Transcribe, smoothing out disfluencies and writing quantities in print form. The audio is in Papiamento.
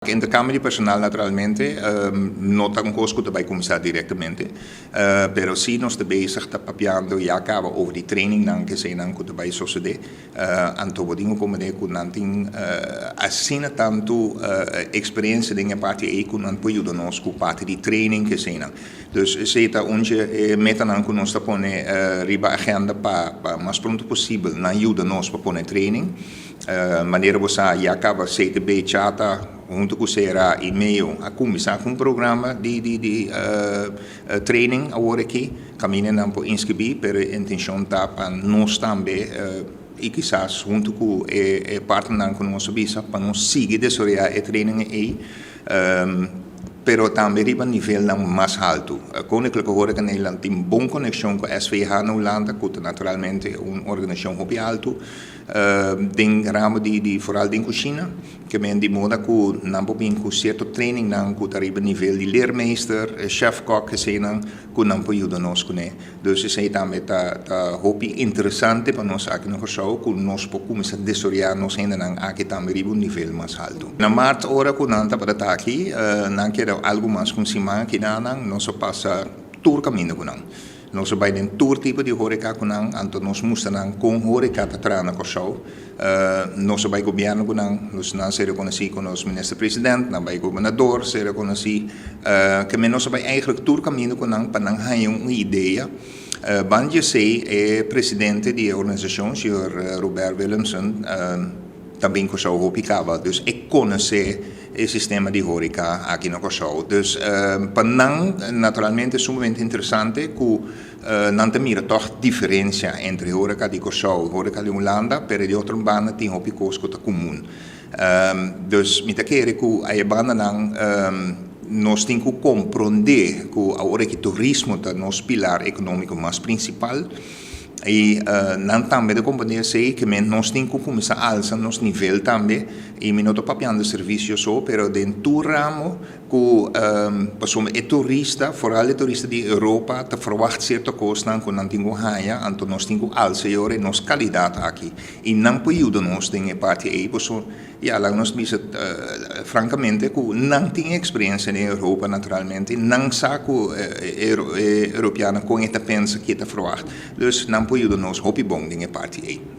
Intercambio di personal naturalmente no ta un cos cu ta bay cuminsa directamente, pero si nos ta bezig, ta papiando ya caba over di training nan cu nan cu ta bay sucede. Anto bo tin cu comprende cu nan tin asina tanto experiencia den e parti ey cu nan por yuda nos cu parti di training cu nan. Dus esey ta un meta nan cu nos ta pone riba agenda pa mas pronto posibel nan yuda nos pa pone training. Manera bo ya caba, CTB, CHATA, hunto cu CRA y MEO, a cuminsa cu un programa di training awor aki, caminda nan por inscribi, pero intencion ta pa nos tambe y kisas hunto cu e partner cu nos bisa pa nos sigui desaroya e training ey, pero tambe riba nivel nan mas halto. Koninklijke Horeca Nederland tin bon conexion cu SVH na Hulanda, cu ta naturalmente un organisacion hopi halto den ramo di vooral den cushina, kiermen di moda cu nan por bin cu cierto training nan cu ta riba nivel di leermeester, chef kok, nan cu nan por yuda nos cune. Dus esey tambe ta hopi interesante pa nos aki na Corsou, cu nos por cuminsa desaroya nos hendenan aki tambe riba un nivel mas halto. Na maart, ora cu nan tabata aki, nan kier algo mas cu siman aki nan, nos a pasa tur caminda cu nan. Nos a bay den tur tipo di horeca cu nan, anto nos mustra nan con horeca ta traha na Corsou. Nos a bay gobierno cu nan, nos nan a reconoce cu nos minister-president, nan bay gobernador a reconoce, kiermen nos a bay eigenlijk tur caminda cu nan pa nan haya un idea. Banda di esey e presidente di organisacion, señor Robert Willemsen, tambe Corsou hopi caba, dus e conoce e sistema di horeca aki na Corsou. Dus pa nan, naturalmente, sumamente interesante cu nan ta mira toch diferencia entre horeca di Corsou y horeca di Hulanda, pero di otro banda tin hopi cos cu ta comun. Dus mi ta kere cu e banda nan nos tin cu comprende cu awor cu turismo ta nos pilar economico mas principal y nan tambe ta comprende esey, kiermen nos tin cu cuminsa alsa nos nivel tambe, y mi no ta papiando servicio so, pero den tur ramo cu pasobra e turista, vooral e turista di Europa, ta verwacht cierto cos nan cu nan tin cu haya, anto nos tin cu alsa nos calidad aki y nan por yuda nos den e parti ey, paso ja, laga nos bisa francamente cu nan tin experiencia na Europa naturalmente, nan sa cu europeano con ta pensa cu ta verwacht. Dus nan por yuda nos hopi bon den e parti ey.